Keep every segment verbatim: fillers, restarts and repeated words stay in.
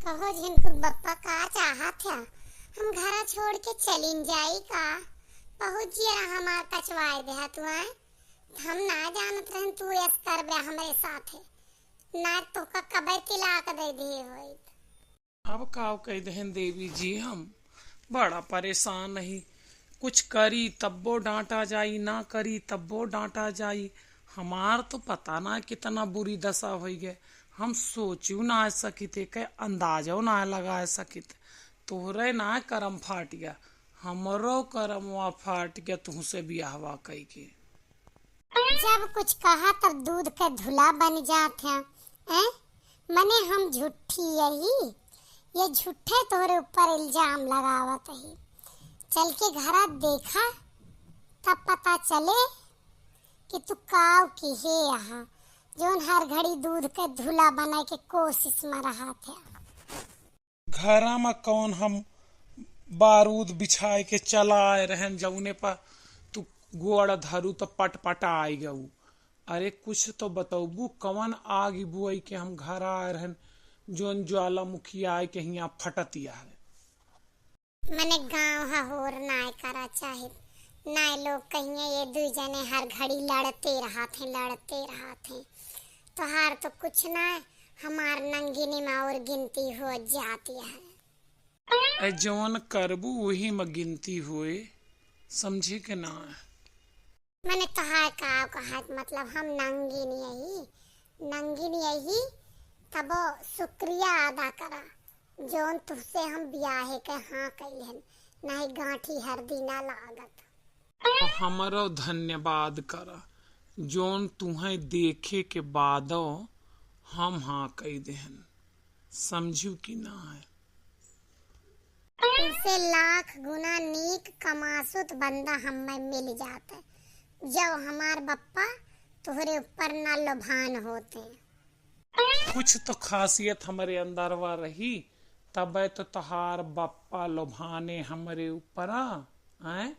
कहो झिनकुक बप्पा, का चाहत है? हम घरा छोड़ के चलिन जाई का? बहुत जियरा हमार कचवाए देहा तू, आए? हम ना जानत रहन तू ऐस करबे हमरे साथे। ना तोका कबे तिलाक दे दिए होइत। अब काव कह देहन देवी जी, हम बड़ा परेशान ही। कुछ करी तब्बो डांटा जाई, ना करी तब्बो डांटा जाई। हमार तो पता ना कितना बुरी दशा होई गए। हम सोचू ना सकित है, के अंदाजो ना लगा सकित। तोहरे ना करम फाट गया, हमरो करमवा फाट गया तुहसे बियाहवा कई के। जब कुछ कहा तब दूध के धुला बन जात है, हैं? मने हम झूठी यही, ये झूठे तोहरे ऊपर इल्जाम लगावत ही। चल के घरा देखा, तब पता चले कि तू काव की है यहाँ, जोन हर घड़ी दूध के धुला बने के कोशिश में रहत है। घरा में कौन हम बारूद बिछाए के चला आए रहन, जौने पर तू गोड़ धरू तो पटपटा आई गऊ। अरे कुछ तो बतौबू, कौन आग बुआई के हम घर आए रहन, जोन ज्वालामुखी आए के हियाँ फटतिया है। मने गाँव ह होर नाय करा चाहित, नाय लोग कहिए ये दुई जने हर घड़ी लड़ते रहत हैं, लड़ते रहत हैं। तोहार तो कुछ नाय, हमार नंगिनी में और गिनती हो जाती है। ए जौन करबू वही में गिनती होए, समझी के ना? मने तोहार का कहा, मतलब हम नंगिन यही, नंगिन यही, तबो शुक्रिया अदा करा, जौन तुहसे हम बियाहे के हाँ कइलेन, नहीं गांठी हरदी ना लागत। हमरो धन्यवाद करा, जौन तुहें देखे के बादो हम हाँ कई देहन, समझू कि ना है? उसे लाख गुना नीक कमासुत बंदा हम्मे मिल जात, जब हमार बप्पा तोहरे ऊपर ना लोभान होते। कुछ तो खासियत हमरे अंदरवा रही, तबे तो तोहार बप्पा लोभाने हमरे ऊपरा, हैं?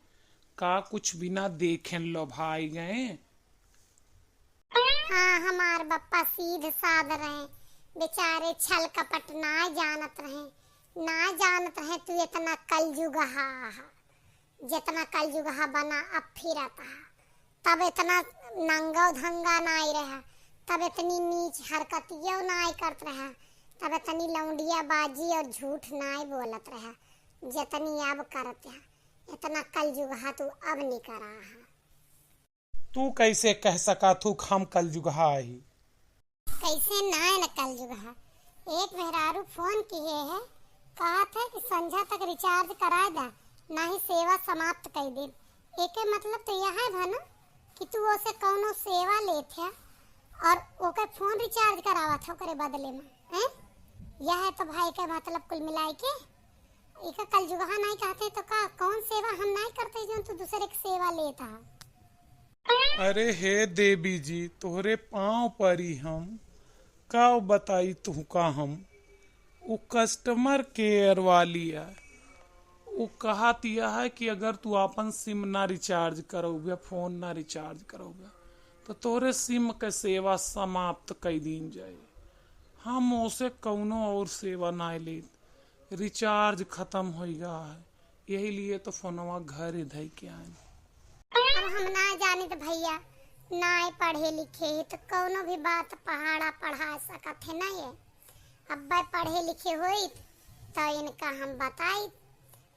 का कुछ बिना देखेन लोभाई गए? हाँ, हमार बप्पा सीध साध रहे, बेचारे छल कपट ना जानत रहे, ना जानत रहे तू इतना कलजुगहा हा, जितना कलजुगहा बना अब फिरत हा। तब इतना नंगो धंगा नाय रहा, तब इतनी नीच हरकतियों नाय करत रहा, तब इतनी लौंडिया बाजी और झूठ नाय बोलत रहा, जितनी अब करत हा। इतना कलजुगहा तू अब निकरा हा। तू कैसे कह सका थू कि हम कलजुगहा ही? कैसे नाय न कलजुगहा? एक मेहरारू फोन किए है, कहत है कि संझा तक रिचार्ज कराए दा, नाही सेवा समाप्त कई देब। एके मतलब तो यह है भा ना कि तू ओसे कौनो सेवा लेत है और ओके फोन रिचार्ज करावत है ओकरे बदले में, हैं? यह है तो भाई के मतलब कुल मिलाई के इका कलजुगहा नाई कहते तो का, कौन सेवा हम नाई करते जौन तू दूसरे के सेवा लेत हा? अरे हे देवी जी, तोहरे पाँव परी हम, का बताई तुहका हम। उ कस्टमर केयर वाली है, उ कहत यह है कि अगर तू आपन सिम ना रिचार्ज करौबे, फोन ना रिचार्ज करौबे, तो तोहरे सिम के सेवा समाप्त कई दीन जाए। हम ओसे कौनो और सेवा नाय लेत, रिचार्ज खतम होइ गा है, यही लिए तो फोनवा घरे धइ के आएन। अब हम ना जानित भइया, नाय पढ़े लिखे ही तो कौनो भी बात पहाड़ा पढ़ा सकत है ना ये। अब्बे पढ़े लिखे होइत तो इनका हम बताइत।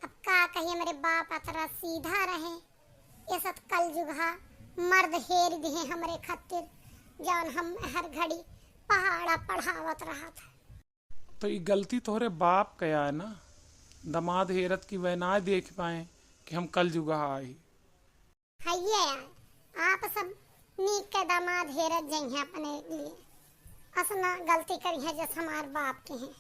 अब का कही, हमरे बाप अतरा सीधा रहे, ये सब कलजुगहा मर्द हेर दिहे हमरे खातिर, जौन हम हर घड़ी पहाड़ा पढ़ावत रहत है। तो ई गलती तोहरे बाप के आए ना, दमाद हेरत की वह ना देख पाए कि हम कलजुगहा आई। हइये आए, आप सब नीक के दमाद हेरत जइहें अपने लिए, असना गलती करिहें जस हमार बाप के हैं।